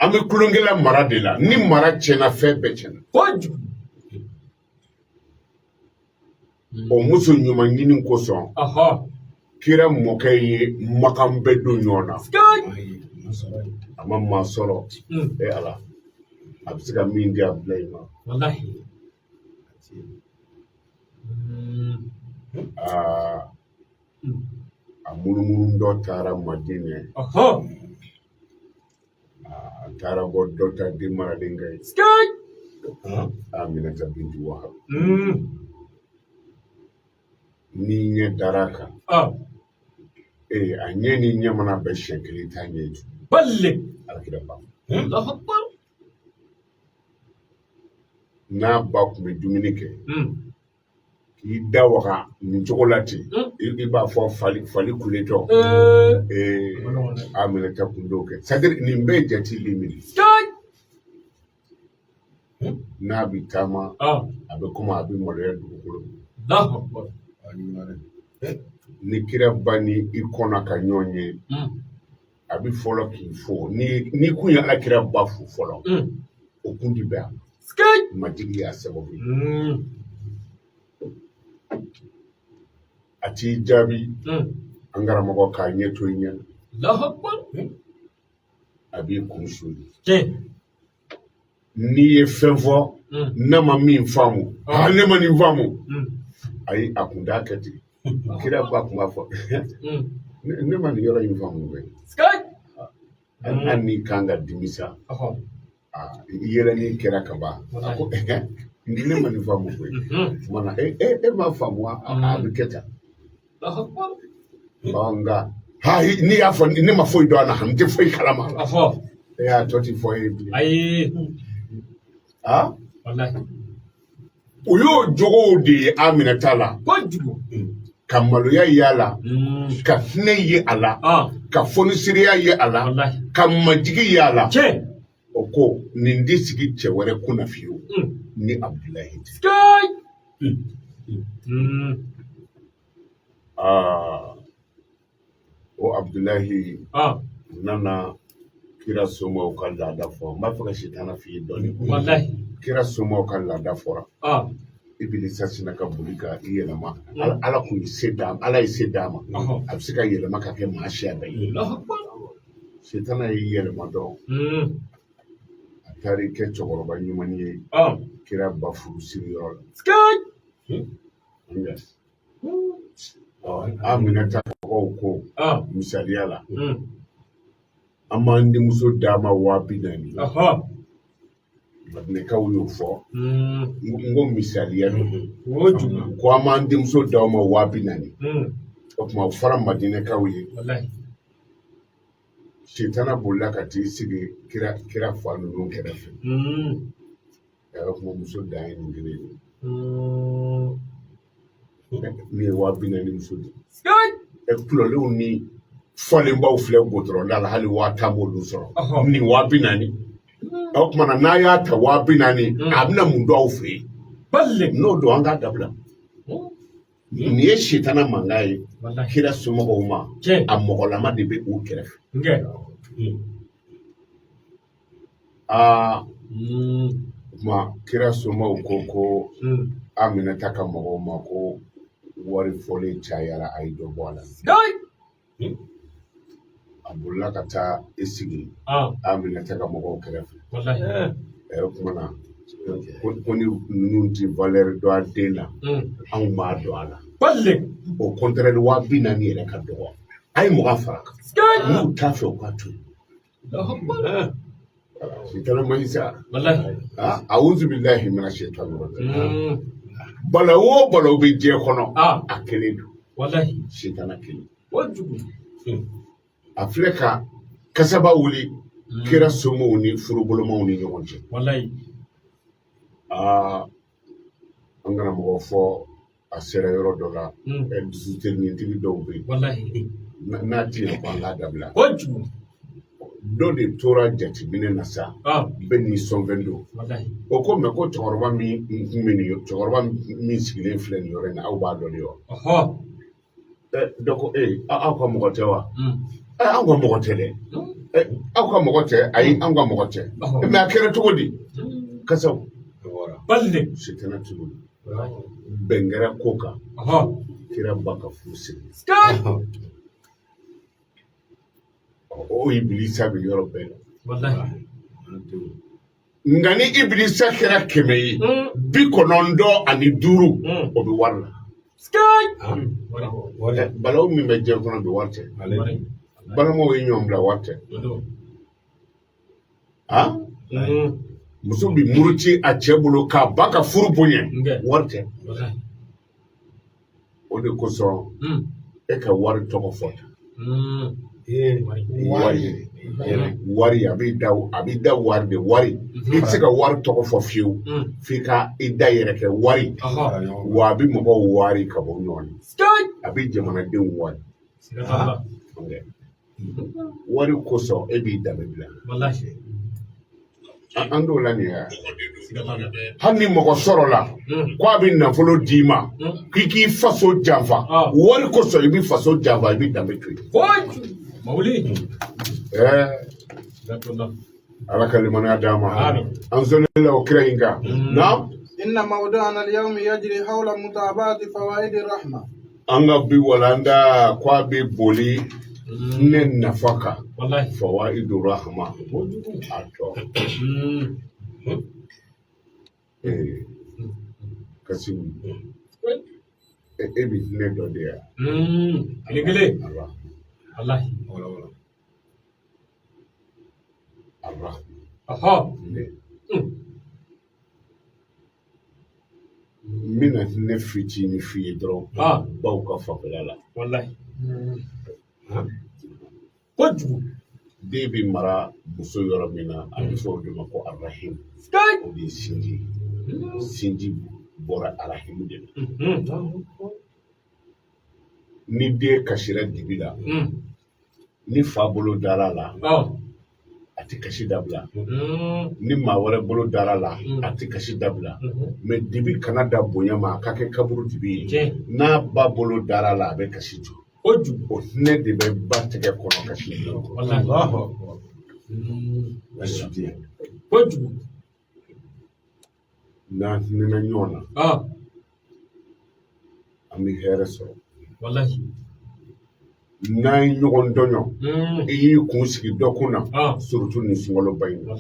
An bɛ tulonkɛla mara de la. Ni mara tiɲɛna, fɛn bɛɛ tiɲɛna. Kojugu. O muso ɲuman ɲini kosɔn, kira mɔkɛ ye makan bɛɛ don ɲɔgɔn na. A ma maa sɔrɔ. E Ala, a bɛ se ka min di Abudulayi ma. Wallahi. Aa, a munumunu dɔ taara Madinɛ. A taara bɔ dɔ ta den maralen kan ye. Aminata bintu Wahab. N'i ɲɛ dara a kan, ee, a ɲɛ ni ɲɛ mana bɛn siɲɛ kelen, t'a ɲɛ ye tugun. Balle. Alakira ba. Allahu akbar. N'a ba tun bɛ dumuni kɛ, k'i da waga nin cogo la ten, i b'a fɔ fali fali kuletɔ. Ee, Aminata kun t'o kɛ. C'est à dire, nin bɛɛ ye jate minɛ. N'a bɛ taama, a bɛ komi a bɛ maloya dugukolo. Allahu akbar. Ni kira ba ni i kɔnna ka ɲɔgɔn ye, a bɛ fɔlɔ k'i fo. Ni kun ye Ala kira ba fo fɔlɔ, o kun ti bɛn a ma. Majigi y'a sababu ye. A t'i jaabi, an karamɔgɔ, k'a ɲɛ to i ɲɛ na. Allahu akbar. A b'i kun suli. Tiɲɛ. N'i ye fɛn fɔ, n'a ma min faamu, aa, ne ma nin faamu. Ayi, a kun t'a kɛ ten. Kira ba kun b'a fɔ: ne ma nin yɔrɔ in faamu koyi. Hali n'i kan ka dimi sa, i yɛlɛnni kɛra ka ban, a ko: ne ma nin faamu koyi. Tuma na e m'a faamu wa? A bɛ kɛ tan. Allahu akbar. Ɔ, nka ha, n'i y'a fɔ ne ma foyi dɔn a la, n tɛ foyi kalama. E y'a tɔ ti fɔ e ye bilen. Ayi. Aa. Wallahi. O y'o jogow de ye Aminata la. Kojugu. Ka maloya ye a la, ka hinɛ ye a la, ka fonisiriya ye a la, Wallahi. ka majigi ye a la. Tiɲɛ. O ko nin ti sigi cɛ wɛrɛ kunna fiyewu ni Abudulayi tɛ. Aa, o Abudulayi nana kira somaw ka laada fɔ. N b'a fɛ ka sitana f'i ye dɔɔnin. Wallahi. Kira somaw ka laada fɔra. Ibilisa sinna ka boli ka i yɛlɛma. Ala kun ye se d'a ma, Ala ye se d'a ma. A bɛ se ka yɛlɛma ka kɛ maa siya bɛɛ ye. Allahu akbar. Sitana y'i yɛlɛma dɔrɔn, a taara i kɛ cɛkɔrɔba ɲuman ye kira ba furu siri yɔrɔ la. Aminata mɔgɔw ko, misaliya la, an b'an denmuso d'a ma 40 000. Madinɛkaw y'o fɔ. N ko misaliya don. Kojugu. Ko an b'an denmuso d'aw ma 40 000. O tuma, o fɔra Madinɛkaw ye. Wallahi. Sitana bolila ka t'i sigi kira fa ninnu kɛrɛfɛ. O tuma, muso dan ye nin kelen ye. Nin ye 40 000 muso de ye. Kulɔlenw ni falenbaw filɛ gotɔrɔnda la, hali 10 000 m'olu sɔrɔ. Nin 40 000. O tuma na, n'a y'a ta 40 000, a bɛna mun don aw fɛ yen? Balle. N'o don, an k'a dabila. Nin ye sitana mankan ye. Wallahi. Kira somɔgɔw ma, Tiɲɛ. a mɔgɔlama de bɛ u kɛrɛfɛ. Nkɛ. Aa, o tuma kira somaw ko Aminata ka mɔgɔw ma ko wari fɔlen cayara, a ye dɔ bɔ a la. A bolila ka taa i sigi Aminata ka mɔgɔw kɛrɛfɛ. Wallahi. O tuma na, ko ni ninnu ti valeur dɔn a den na, anw b'a dɔn a la. Balle. Au contraire, 40 000 yɛrɛ ka dɔgɔ, a ye 20 fara kan. N'u t'a fɛ, u ka to yen. Allahu akbar. Sitana man ɲi sa. Wallahi. Awuzu billahi mina shaitan rajim. Bala o balaw bɛ diɲɛ kɔnɔ, a kelen don. Wallahi. Sitana kelen. Kojugu. A filɛ ka kasaba wuli kira somaw ni furubolomaw ni ɲɔgɔn cɛ. Wallahi. Aa, an karamɔgɔ, fɔ a sera yɔrɔ dɔ la, dusutenintigi dɔw bɛ yen. Wallahi. N'a ti yɛrɛ ko an k'a dabila. Kojugu. Dɔ de tora jateminɛ na sa, bɛɛ n'i sɔnfɛn don. Wallahi. O ko mɛ ko cɛkɔrɔba min kun bɛ nin, cɛkɔrɔba min sigilen filɛ nin yɔrɔ in na, aw b'a dɔn de wa? Dɔ ko ee, aw ka mɔgɔ tɛ wa? Anw ka mɔgɔ tɛ dɛ. Aw ka mɔgɔ tɛ, ayi, an ka mɔgɔ tɛ. Mais a kɛra cogo di? Kasaw. Balde. Sitana tuguni bɛn kɛra ko kan. Kira ba ka furu siri. Sky. O ibilisa bɛ yɔrɔ bɛɛ la. Wallahi. Nka ni ibilisa kɛra 100 ye, 95, o bɛ wari la. Sky. Balawu min bɛ diɲɛ kɔnɔ bi, wari tɛ. Balimaw ye ɲɔgɔn bila, wari tɛ. A muso bi muruti a cɛ bolo k'a ba ka furu bonya, wari tɛ. O de kosɔn e ka wari tɔgɔ fɔ. Wari, wari, a b'i da, a b'i da wari de. Wari, i tɛ se ka wari tɔgɔ fɔ fiyewu f'i ka i da yɛrɛ kɛ wari. Wa a bɛ mɔgɔw wari ka bɔ ɲɔgɔn na, a bɛ jamanadenw wari. Wari kosɔn e b'i danbe bila. An t'o la nin ye. Hali ni mɔgɔ sɔrɔla ko a bɛ nafolo d'i ma k'i k'i faso janfa, wari kosɔn i bɛ faso janfa, i bɛ danbe to yen. Ala ka limaniya d'an ma. An sɔnni o kira in kan. Naam. Inna mawdu'ana al-yawma yajri hawla mutaba'ati fawaid ar-rahma. An ka bi walanda ko a bɛ boli ne nafa kan. Fawaid ar-rahma a tɔ. Kasimu, e bɛ hinɛ dɔ de yan. Kelen kelen. Wallahi. Ar-rahma. N bɛna hinɛ fitinin f'i ye dɔrɔn baw ka fanfɛla la. Wallahi. Kojugu. Den bɛ mara muso yɔrɔ min na, a bɛ fɔ o de ma ko arahim. O de ye sinji ye. Sinji bɔra arahimu de la. Ni den kasira dibi la, ni fa bolo dara la, a tɛ kasi dabila. Ni maa wɛrɛ bolo dara la, a tɛ kasi dabila. Mais dibi kana da bonya ma, a ka kɛ kaburu dibi ye. N'a ba bolo dara la, a bɛ kasi jɔ. O hinɛ de bɛ ba tɛgɛ kɔnɔ kasi jɔ. Kojugu. N'an hinɛna ɲɔgɔn na, an bɛ hɛrɛ sɔrɔ. Wallahi. N'an ye ɲɔgɔn dɔɲɔ, i y'i kun sigi dɔ kun na, surtout nin sunkaloba in na.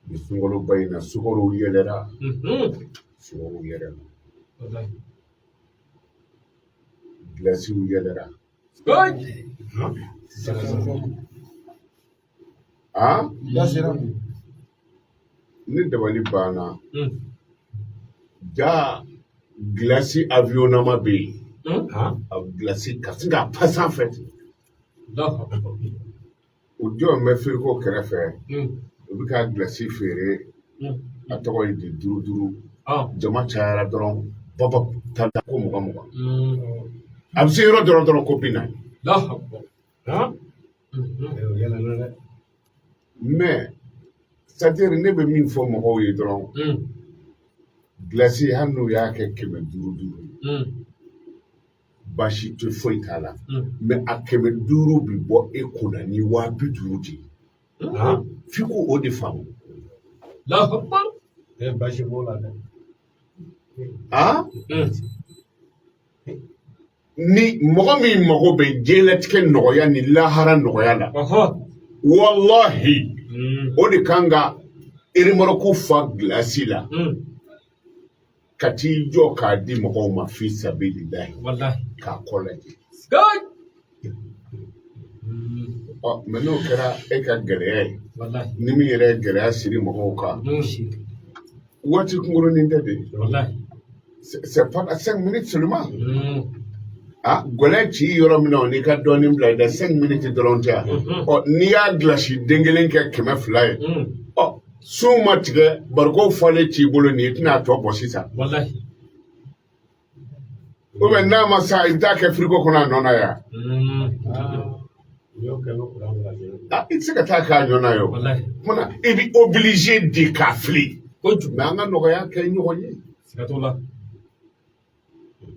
Nin sunkaloba in na, sukaro yɛlɛra. Sukaro yɛlɛra. Gilasiw yɛlɛra. Ni dabali banna, ja gilasi aviyɔnnama bɛ yen. A gilasi ka sin k'a pa sanfɛ ten. O jɔn bɛ firiko kɛrɛfɛ, u bɛ ka gilasi feere, a tɔgɔ ye di 5 5. Jama cayara dɔrɔn, baba ta ko 20 20. A bɛ se yɔrɔ dɔrɔn ko 40. Mais c'est-à-dire ne bɛ min fɔ mɔgɔw ye dɔrɔn, gilasi hali n'u y'a kɛ 500 500 ye, baasi tɛ foyi t'a la. Mais a 500 bi bɔ e kunna ni 50,000 de ye. F'i k'o de faamu. Ni mɔgɔ min mago bɛ diɲɛlatigɛ nɔgɔya ni lahara nɔgɔya la, wallahi, o de kan ka erimɔrɔku fa gilasi la ka t'i jɔ k'a di mɔgɔw ma fi sabilillahi, k'a kɔ lajɛ. Mais n'o kɛra e ka gɛlɛya ye, ni min yɛrɛ ye gɛlɛya siri mɔgɔw kan, waati kunkurunin tɛ de. C'est pas 5 minutes seulement. Gɛlɛya ci yɔrɔ min na, o n'i ka dɔɔnin bila i da, 5 minutes dɔrɔn tɛ yan. N'i y'a gilasi den kelen kɛ 200 ye, sun ma tigɛ, barikow falen t'i bolo nin, i tɛna a tɔ bɔ sisan. Ou bien n'a ma sa, i bɛ taa kɛ frigo kɔnɔ a nɔ na yan. I tɛ se ka taa k'a nɔ na ye o. Kumana i bɛ obligé de k'a fili. Mais an ka nɔgɔya kɛ ɲɔgɔn ye.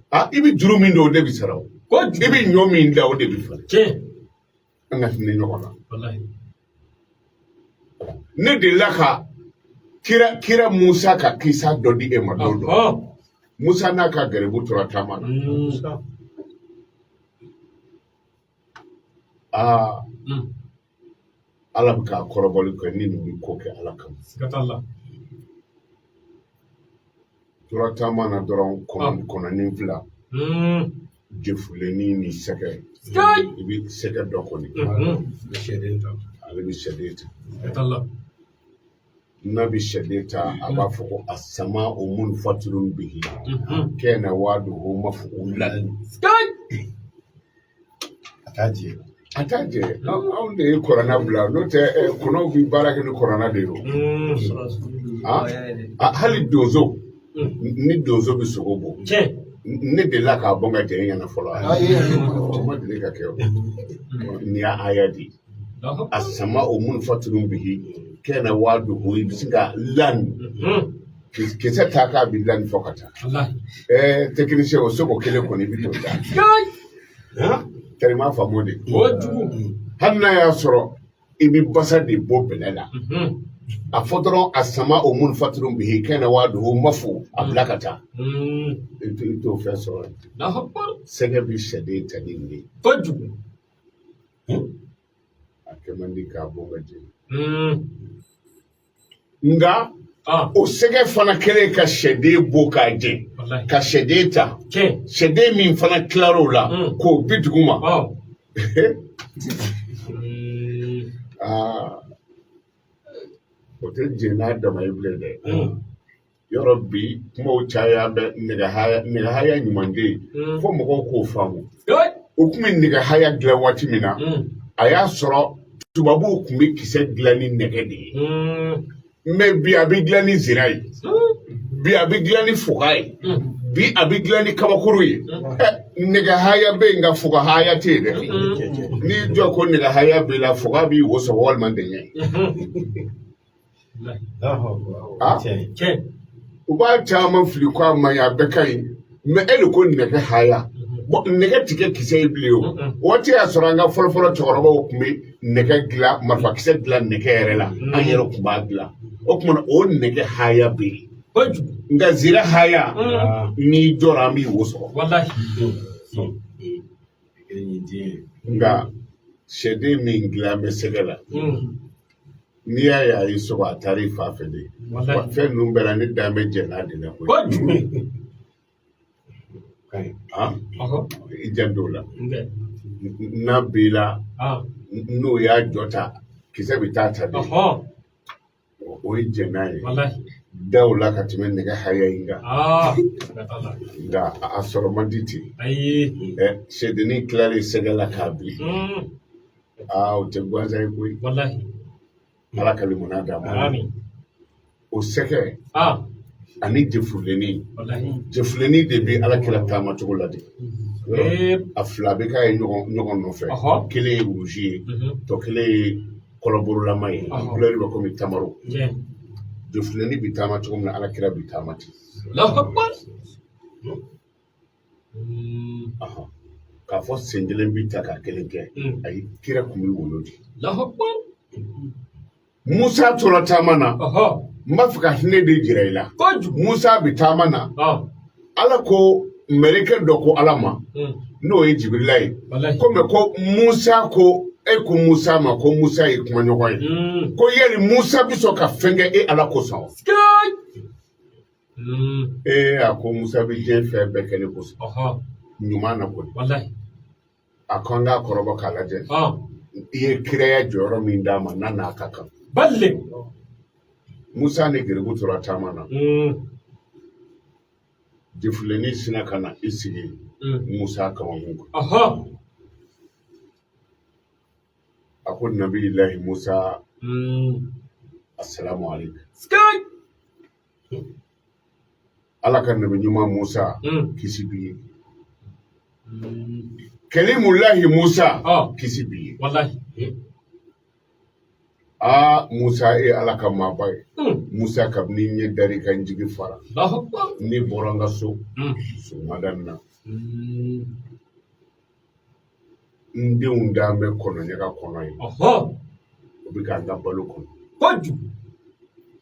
I bɛ juru min don, o de bɛ sara o. Kojugu. I bɛ ɲɔ min da, o de bɛ falen. Tiɲɛ. An ka hinɛ ɲɔgɔn na. Walahi. Ne delila ka kira Musa ka kisa dɔ di e ma don dɔ. Musa n'a ka garibu tora taama na. Aa, Ala bɛ k'a kɔrɔbɔli kɛ ni nin bɛ ko kɛ Ala kama. Siga t'a la. Tora taama na dɔrɔn, kɔnɔnin fila, jefulenni ni sɛgɛ. Sky. I bɛ sɛgɛ dɔ kɔni. Sɛden ta. Ale bɛ sɛden ta. Siga t'a la. N'a bɛ sɛden ta, a b'a fɔ ko asamau munfatirun bihi kana waaduhu mafuulan. Sky. A t'a jɛ. A t'a jɛ. Anw de ye kɔrɔna bila, n'o tɛ kɔnɔw bɛ baara kɛ ni kɔrɔna de ye o. Ah, hali donso, ni donso bɛ sogo bɔ, Tiɲɛ. ne delila k'a bɔn ka jɛ n ɲɛna fɔlɔ. O ma deli ka kɛ o. Nin y'a aya di. Allahu akbar. Asamau munfatirun bihi kana waaduhu, i bɛ se ka lan kisɛ ta k'a bɛ lan fɔ ka taa. Walahi. Technicien, o seko kelen kɔni, i bɛ t'o da. Sky. Tɛrima faamu de. Kojugu. Hali n'a y'a sɔrɔ i bɛ basa de bɔ bɛlɛ la. A fɔ dɔrɔn asamau munfatirun bihi kana waaduhu mafu, a bila ka taa. I t'o fɛn sɔrɔ. Allahu akbar. Sɛgɛ bɛ sɛden ta ni nin ye. Kojugu. A kɛ man di k'a bɔ ka jɛ. Nka o sɛgɛ fana kɛlen ka sɛden bɔ k'a jɛ, Walahi. ka sɛden ta, Tiɲɛ. sɛden min fana tilar'o la k'o bi duguma. Aa, o tɛ jɛn n'a dama ye bilen dɛ. Yɔrɔ bi kumaw caya bɛ nɛgɛhaya ɲuman tɛ yen. Fo mɔgɔw k'o faamu. Sky. U tun bɛ nɛgɛhaya dilan waati min na, a y'a sɔrɔ tubabuw tun bɛ kisɛ dilan ni nɛgɛ de ye. Mais bi a bɛ dilan ni zira ye. Bi a bɛ dilan ni fuga ye. Bi a bɛ dilan ni kabakuru ye. Nɛgɛhaya bɛ yen, nka fugahaya tɛ yen dɛ. N'i jɔ ko nɛgɛhaya b'i la, fuga b'i wo sɔgɔ walima dɛɲɛ. Walahi. Ah. Tiɲɛ. Tiɲɛ. U b'a caman fili ko a ma ɲi, a bɛɛ ka ɲi. Mais e de ko nɛgɛ haya. Bon, nɛgɛ ti kɛ kisɛ ye bilen o. Waati y'a sɔrɔ an ka fɔlɔfɔlɔ cɛkɔrɔbaw tun bɛ nɛgɛ dilan, marifakisɛ dilan nɛgɛ yɛrɛ la. An yɛrɛ tun b'a dilan. O tuma na, o nɛgɛ haya bɛ yen. Kojugu. Nka zira haya, n'i jɔra, an b'i wo sɔgɔ. Walahi. Nka sɛden min dilan bɛ sɛgɛ la, n'i y'a ye a y'i sɔgɔ, a taara i fa fɛ de. Walahi. Fɛn ninnu bɛɛ la, ne dan bɛ jɛn n'a de la koyi. Kojugu. Ah, i janto o la. Nkɛ. N'a b'i la, n'o y'a jɔ ta, kisɛ bɛ taa ta de. O ye jɛn n'a ye. Walahi. Da o la ka tɛmɛ nɛgɛ haya in kan. Siga t'a la. Nka a sɔrɔ man di ten. Ayi. Sɛdennin tilalen sɛgɛ la k'a bi. Aa, o tɛ gansan ye koyi. Walahi. Ala ka limaniya d'a ma. Amin. O sɛgɛ ani jefulenni. Walahi. Jefulenni de bɛ Ala kira taama cogo la de. A fila bɛ k'a ye ɲɔgɔn nɔfɛ. Kelen ye rouge ye, tɔ kelen ye kɔlɔborolama ye. Couleur bɛ komi tamaro. Tiɲɛ. Jefulenni bɛ taama cogo min na, Ala kira bɛ taama ten. Allahu akbar. K'a fɔ sen kelen bɛ ta ka kelen kɛ. Ayi, kira tun bɛ wolo de. Allahu akbar. Musa tora taama na. N b'a fɛ ka hinɛ de jira i la. Kojugu. Musa bɛ taama na. Ala ko mɛlɛkɛ dɔ ko Ala ma, n'o ye Jibirila ye. Walahi. Ko mɛ ko Musa ko e ko Musa ma ko Musa ye kumaɲɔgɔn ye. Ko yali Musa bɛ sɔn ka fɛn kɛ e Ala kosɔn. Sky. Ee, a ko Musa bɛ diɲɛ fɛn bɛɛ kɛ ne kosɔn. Ɲuman na kɔni. Walahi. A ko an k'a kɔrɔbɔ k'a lajɛ. I ye kiraya jɔyɔrɔ min d'a ma, n'a n'a ka kan. Balle. Musa ni geribu tora taama na. Jefulenni sina ka na i sigi Musa kamakun kan. A ko Nabilahi Musa, assalamu alaikum. Sky. Ala ka nabi ɲuman Musa, kisi b'i ye. Kalimulahi Musa, kisi b'i ye. Wallahi. Aa, Musa, e Ala ka maaba ye. Musa, kabini n ye dari ka n jigi fara, Allahu akbar. Ne bɔra n ka so sɔgɔmada in na. N denw dalen bɛ kɔnɔɲaga kɔnɔ ye. O bɛ ka n ka balo kɔnɔ. Kojugu.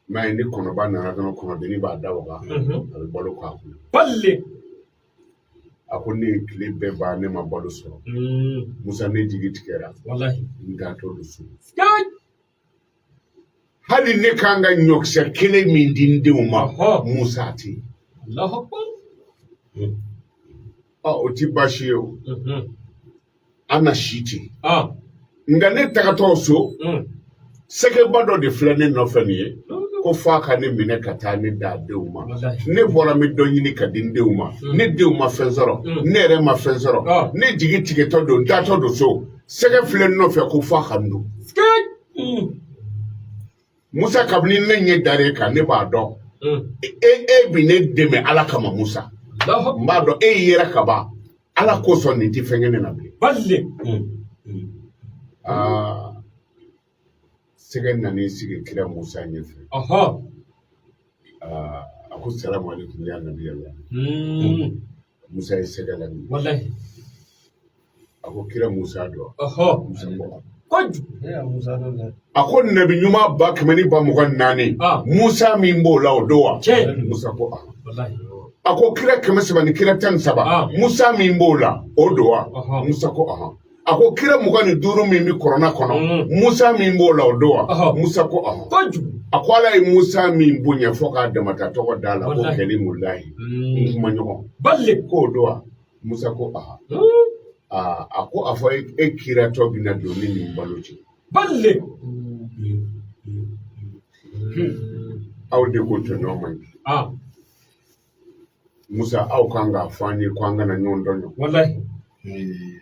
M'a ye, ni kɔnɔba nana dɔrɔn, kɔnɔdennin b'a da waga, a bɛ balo k'a kun. Balle. A ko ne ye tile bɛɛ ban, ne ma balo sɔrɔ. Musa, ne jigi tigɛra. Wallahi. N taatɔ don so. Sky. Hali ne kan ka ɲɔkisɛ kelen min di n denw ma, Musa, a tɛ yen. Allahu akbar. Ɔ, o ti baasi ye o. An na si ten. Nka ne tagatɔ so, sɛgɛba dɔ de filɛ ne nɔfɛ nin ye, ko f'a ka ne minɛ ka taa ne d'a denw ma. Wallahi. Ne bɔra n bɛ dɔ ɲini ka di n denw ma, ne denw ma fɛn sɔrɔ, ne yɛrɛ ma fɛn sɔrɔ. Ne jigi tigɛtɔ don, n taatɔ don so, sɛgɛ filɛ n nɔfɛ ko f'a ka n dun. Sky. Musa, kabini ne ɲɛ dar'e kan, ne b'a dɔn e bi ne dɛmɛ Ala kama, Musa. Allahu akbar. N b'a dɔn e yera ka ban Ala kosɔn, nin tɛ fɛn kɛ ne na bilen. Balle. Aa, sɛgɛ nan'i sigi kira Musa ɲɛfɛ. Aa, a ko salamu aleykum ya nabiyallah. Musa ye sɛgɛ laminɛ. Wallahi. A ko kira Musa dɔn? Musa ko Kojugu. A ko nabi ɲuman 1240, Musa min b'o la, o don wa? Tiɲɛ. Musa ko a. Wallahi. A ko kira 300 ni kira 13, Musa min b'o la, o don wa? Musa ko ahan. A ko kira 25 min bɛ kɔrɔna kɔnɔ, Musa min b'o la, o don wa? Musa ko ahan. Kojugu. A ko Ala ye Musa min bonya fo k'a damata tɔgɔ d'a la ko Wallahi. Kɛlimulahi, n kuma ɲɔgɔn. Balle. K'o don wa? Musa ko ahan. Aa, a ko a fɔ e kiratɔ bɛna don ne ni n balo cɛ. Balle. Aw de ko tɔɲɔ man ɲi. Musa, aw kan k'a fɔ an ye ko an kana ɲɔgɔn dɔn. Wallahi.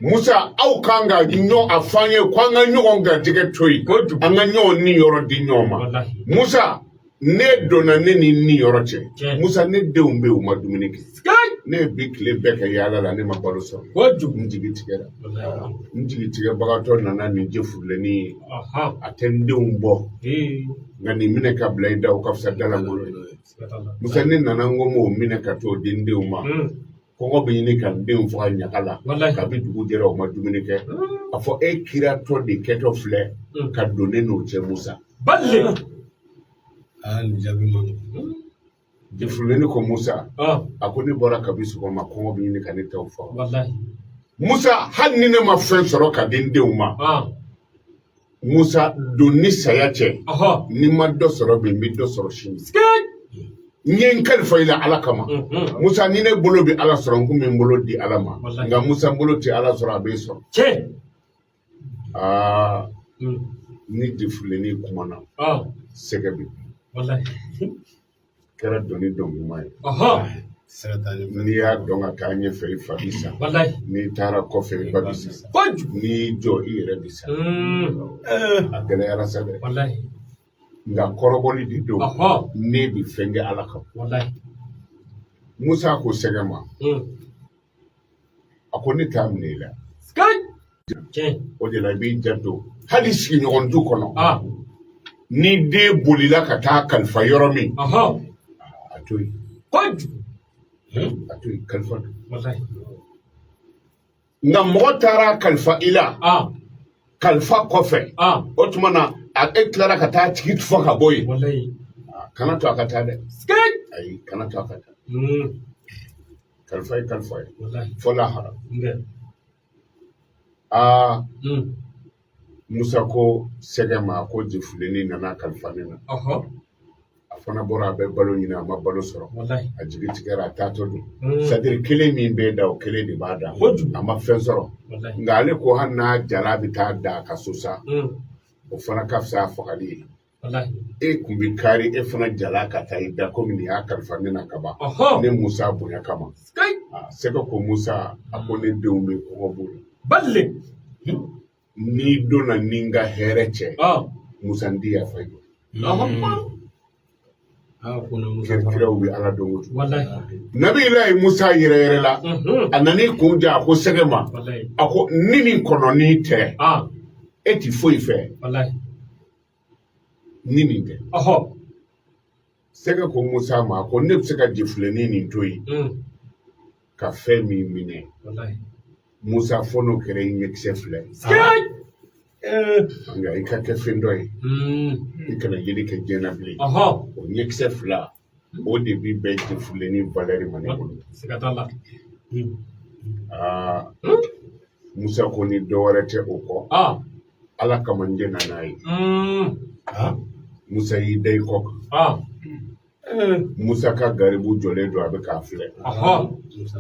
Musa, aw kan ka ɲɔgɔn a fɔ an ye ko an ka ɲɔgɔn garijɛgɛ to yen, Kojugu. an ka ɲɔgɔn ni yɔrɔ di ɲɔgɔn ma. Wallahi. Musa, ne donna ne ni ni yɔrɔ cɛ. Tiɲɛ. Musa, ne denw bɛ yen, u ma dumuni kɛ. Sky. Ne ye bi tile bɛɛ kɛ yaala la, ne ma balo sɔrɔ. Kojugu. N jigi tigɛra. Wallahi. N jigi tigɛbagatɔ nana nin jefurulennin ye. A tɛ n denw bɔ. Nka nin minɛ ka bila i da, o ka fisa dalankolon ye. Siga t'a la. Musa, ne nana n ko n b'o minɛ ka t'o di n denw ma. Kɔngɔ bɛ ɲini ka n denw faga ɲaga la. Wallahi. Kabi dugu jɛra, u ma dumuni kɛ. A fɔ e kiratɔ de kɛtɔ filɛ ka don ne n'o cɛ, Musa. Balle. Aa, nin jaabi man nɔgɔn. Jefurulenni ko Musa, a ko ne bɔra kabi sɔgɔma, kɔngɔ bɛ ɲini ka ne taw faga. Wallahi. Musa, hali ni ne ma fɛn sɔrɔ ka di n denw ma, Musa, don ni saya cɛ, ni ma dɔ sɔrɔ bi, n bɛ dɔ sɔrɔ sini. Sky. N ye n kalifa i la Ala kama. Musa, ni ne bolo bɛ Ala sɔrɔ, n kun bɛ n bolo di Ala ma. Wallahi. Nka Musa, n bolo tɛ Ala sɔrɔ, a b'e sɔrɔ. Tiɲɛ. Aa, ni jefurulenni kumana, sɛgɛ bɛ Wallahi. kɛra dɔnni dɔnkuma ye. Sɛgɛ t'a ɲɛfɛ. N'i y'a dɔn ka taa ɲɛfɛ, i fa bi sa. Wallahi. N'i taara kɔfɛ, i ba bi sa. Kojugu. N'i y'i jɔ, i yɛrɛ bi sa. A gɛlɛyara sa dɛ. Wallahi. Nka kɔrɔbɔli de don. Ne bi fɛn kɛ Ala kama. Wallahi. Musa ko sɛgɛ ma, a ko ne t'a minɛ i la. Sky. Tiɲɛ. O de la, i b'i janto hali sigiɲɔgɔn du kɔnɔ. Ni den bolila ka taa kalifa yɔrɔ min, a to yen. Kojugu. A to yen, kalifa don. Wallahi. Nka mɔgɔ taara kalifa i la, kalifa kɔfɛ, o tuma na a e tilara ka taa tigi tufa ka bɔ yen. Wallahi. Kana to a ka taa dɛ. Sky. Ayi, kana to a ka taa. Kalifa ye kalifa ye. Wallahi. Fo lahara. Nka. Aa, Musa ko sɛgɛ ma ko jefulenni nana kalifa ne na. A fana bɔra, a bɛ balo ɲini, a ma balo sɔrɔ. Wallahi. A jigi tigɛra, a taatɔ don. C'est-à-dire kelen min b'e da, o kelen de b'a da. Kojugu. A ma fɛn sɔrɔ. Wallahi. Nka ale ko hali n'a jara bɛ taa da a ka so sa, o fana ka fisa a fagali ye. Wallahi. E kun bɛ kari, e fana jala ka taa i da komi nin y'a kalifa ne na ka ban. Ne Musa bonya kama. Sky. Sɛgɛ ko Musa, a ko ne denw bɛ kɔngɔ b'u la. Balle. N'i donna ni n ka hɛrɛ cɛ, Musa, n ti yafa i ma. Allahu akbar. Aa, ko na Musa fara. Kiraw bɛ Ala dɔn kojugu. Wallahi. Nabi Musa yɛrɛ yɛrɛ la, a nan'i kun ja, a ko sɛgɛ ma, Wallahi. a ko ni nin kɔnɔnin tɛ, e ti foyi fɛ. Wallahi. Ni nin tɛ. Sɛgɛ ko Musa ma, a ko ne bɛ se ka jefulennin nin to yen ka fɛn min minɛ. Wallahi. Musa fo n'o kɛra i ɲɛkisɛ fila ye. Sikei. Nka i ka kɛ fɛn dɔ ye, i kana yeli kɛ diɲɛ na bilen. O ɲɛkisɛ fila, o de bi bɛn jefulenni valeur ma ne bolo. Siga t'a la. Aa, Musa ko ni dɔ wɛrɛ tɛ o kɔ, Ala kama n jɛnna n'a ye. Musa y'i da i kɔ kan. Musa ka garibu jɔlen don, a bɛ k'a filɛ.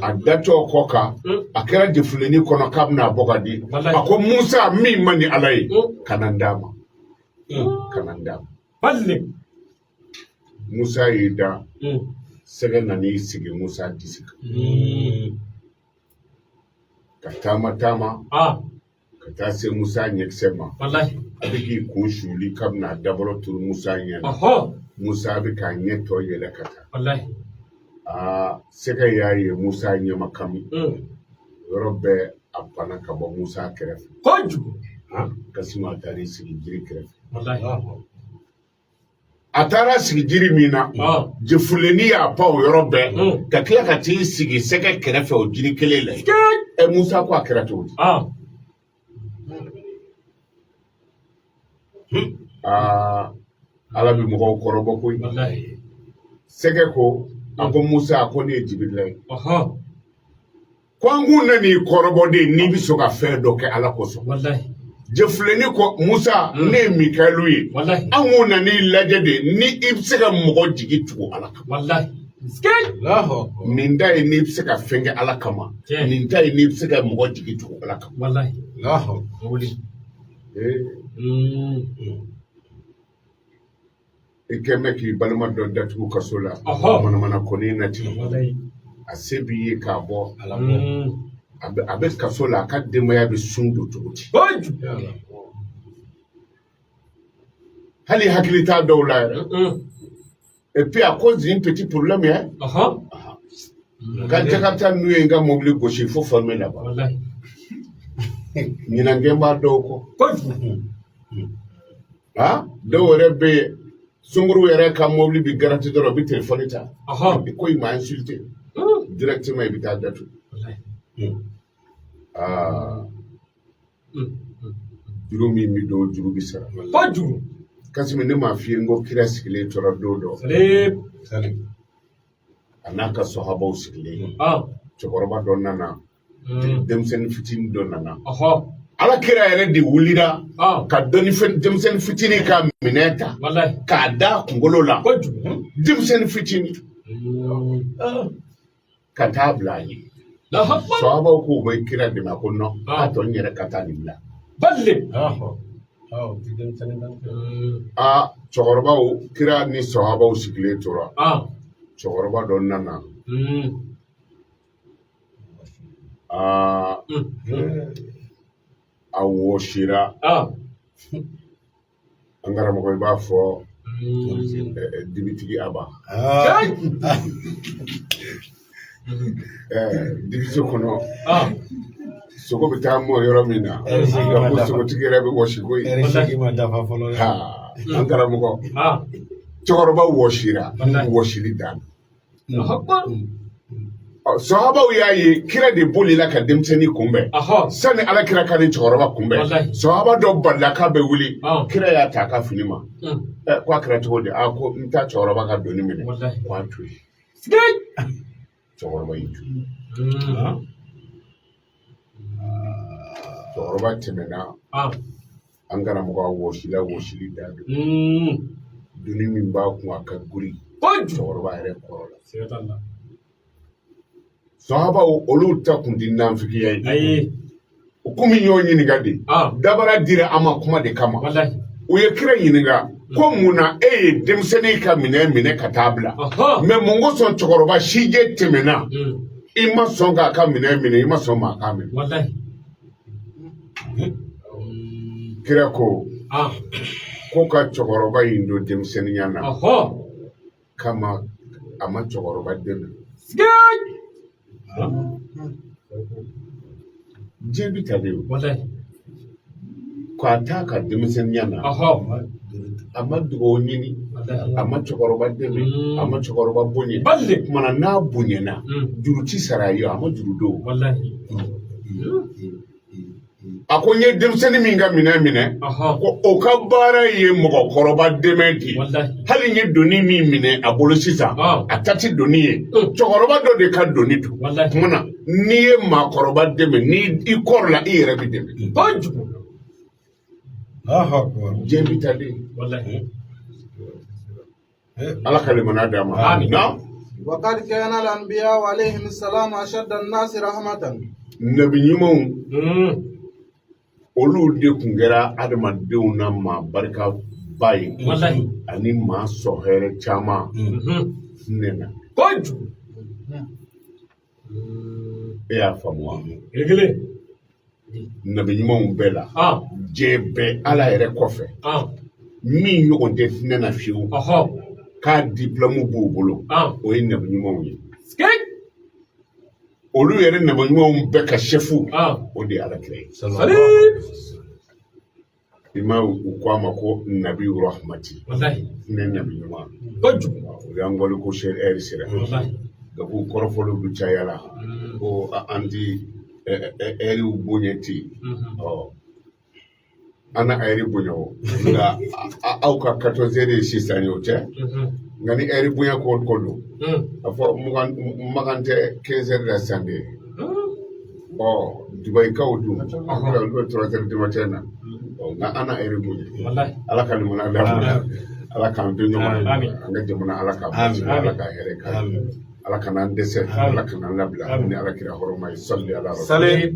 A datɔ kɔ kan, a kɛra jefulenni kɔnɔ k'a bɛna bɔ ka di. A ko Musa, min man di Ala ye, kana n d'a ma, kana n d'a ma. Musa y'i da, sɛgɛ nan'i sigi Musa disi kan. Ka taama taama ka taa se Musa ɲɛkisɛ ma. A bɛ k'i kun suli k'a bɛna dabɔrɔ turu Musa ɲɛ na. Musa bɛ k'a ɲɛ tɔ yɛlɛ ka taa. Aa, sɛgɛ y'a ye Musa ɲɛ ma kami. Yɔrɔ bɛɛ a panna ka bɔ Musa kɛrɛfɛ. Kasimu, a taar'i sigi jiri kɛrɛfɛ. A taara sigi jiri min na, jefulenni y'a pan o yɔrɔ bɛɛ ka tila ka t'i sigi sɛgɛ kɛrɛfɛ o jiri kelen la yen. Ɛ, Musa ko a kɛra cogo di? Aa, Ala bɛ mɔgɔw kɔrɔbɔ koyi. Sɛgɛ ko, a ko Musa, a ko ne ye Jibirila ye. Ko an kun nan'i kɔrɔbɔ de n'i bɛ sɔn ka fɛn dɔ kɛ Ala kosɔn. Jefulenni ko Musa, ne ye Mikaɛlu ye. An kun nan'i lajɛ de ni i bɛ se ka mɔgɔ jigi tugu Ala kama. Nin ta ye n'i bɛ se ka fɛn kɛ Ala kama. Nin ta ye n'i bɛ se ka mɔgɔ jigi tugu Ala kama. I kɛn bɛ k'i balima dɔ datugu kaso la, manamana kɔni na ten. A se b'i ye k'a bɔ. A bɛ kaso la, a ka denbaya bɛ sun don cogo di? Hali hakili t'a dɔw la yɛrɛ. Et puis à cause d'un petit problème ye, ka Jakarta n'u ye n ka mobili gosi fo fermer là-bas. Ɲinangɛn b'a dɔw kɔ. Dɔw yɛrɛ bɛ yen, sunkuru yɛrɛ ka mobili bi garanti dɔrɔn, u bɛ telefɔni ta. Ko i m'a insulté. Directement i bɛ taa datugu. Aa, juru min bɛ don, juru bɛ sara. Kasimi, ne m'a f'i ye n ko kira sigilen tora don dɔ. A n'a ka sɔhabaw sigilen. Cɛkɔrɔba dɔ nana. Denmisɛnnin fitinin dɔ nana. Ala kira yɛrɛ de wulira ka dɔnni denmisɛnnin fitinin ka minɛn ta k'a da kunkolo la. Denmisɛnnin fitinin ka taa bila a ɲɛ. Sɔhabaw k'u bɛ kira dɛmɛ, a ko non, k'a tɔ n yɛrɛ ka taa nin bila. Aa, cɛkɔrɔbaw, kira ni sɔhabaw sigilen tora. Cɛkɔrɔba dɔ nana. Aa, a wɔsira. An karamɔgɔ, i b'a fɔ dibitigi Aba. Dibiso kɔnɔ, sogo bɛ taa mɔ yɔrɔ min na, ko sogotigi yɛrɛ bɛ wɔsi koyi. An karamɔgɔ, cɛkɔrɔba wɔsira, wɔsili dan. Sɔhabaw y'a ye kira de bolila ka denmisɛnnin kunbɛn. Sani Ala kira ka ni cɛkɔrɔba kunbɛn, sɔhaba dɔ balila k'a bɛ wuli, kira y'a ta a ka fini ma. Ko a kɛra cogo di? A ko n taa cɛkɔrɔba ka doni minɛ. Ko a to yen. Cɛkɔrɔba y'i to yen. Cɛkɔrɔba tɛmɛna. An karamɔgɔ, a wɔsila, wɔsili da don. Doni min b'a kun, a ka guri. Cɛkɔrɔba yɛrɛ kɔrɔ la. Sɔhabaw olu ta kun ti nanfigiya ye. O komi y'o ɲininka de. Dabara dira an ma kuma de kama. U ye kira ɲininka ko mun na e ye denmisɛnnin ka minɛn minɛ ka taa bila. Mɛ mun kosɔn cɛkɔrɔba sijɛ tɛmɛna, i ma sɔn k'a ka minɛn minɛ, i ma sɔn maa k'a minɛ. Kira ko ko ka cɛkɔrɔba in don denmisɛnninya na kama a ma cɛkɔrɔba dɛmɛ. Diɲɛ bi ta de o. K'a ta ka denmisɛnninya na, a ma dugawu ɲini, a ma cɛkɔrɔba dɛmɛ, a ma cɛkɔrɔba bonya. Kumana n'a bonyana, juru ti sara a ye, a ma juru don. A ko n ye denmisɛnnin min ka minɛn minɛ, ko o ka baara ye mɔgɔkɔrɔba dɛmɛ de ye. Hali n ye doni min minɛ a bolo sisan, a ta ti doni ye, cɛkɔrɔba dɔ de ka doni don. Tuma na n'i ye maakɔrɔba dɛmɛ, ni i kɔrɔla, i yɛrɛ bɛ dɛmɛ. Diɲɛ bɛ taa de. Ala ka limaniya d'a ma. Naam. وقد كان الأنبياء عليهم السلام أشد الناس رحمة. Nabi ɲumanw, olu de tun kɛra adamadenw na maa barikaba ye ani maa sɔn hɛrɛ caman nɛnɛ. Kojugu. E y'a faamu wa? Kelen. Nabi ɲumanw bɛɛ la, diɲɛ bɛɛ, Ala yɛrɛ kɔfɛ, min ɲɔgɔn tɛ hinɛ na fiyewu, k'a diplôme b'u bolo, o ye nabi ɲumanw ye. Olu yɛrɛ nabi ɲumanw bɛɛ ka chef, o de ye Ala kira ye. I ma u ko a ma ko nabi rahmati, hinɛ nabi ɲuman. Kojugu. O y'an gɔli ko ɛri sera gafu kɔrɔfɔliw bɛ caya la ko an ti ɛriw bonya ten. Ɔ, an na ɛri bonya o, nka aw ka 14 heures ye sisan ye, o tɛ. Nka ni ɛri bonya ko don, a fɔ Makan tɛ 15 heures la sisan de. Ɔ, Dubayikaw dun, olu bɛ 3 heures du matin na. Ɔ, nka an na ɛri bonya. Ala ka limaniya d'an ma, Ala k'an to ɲɔgɔn ye, an ka jamana Ala k'a basigi, Ala ka hɛrɛ k'an ye, Ala kana an dɛsɛ, Ala kana an labila ni Ala kira hɔrɔma ye. Sali ala. Sali.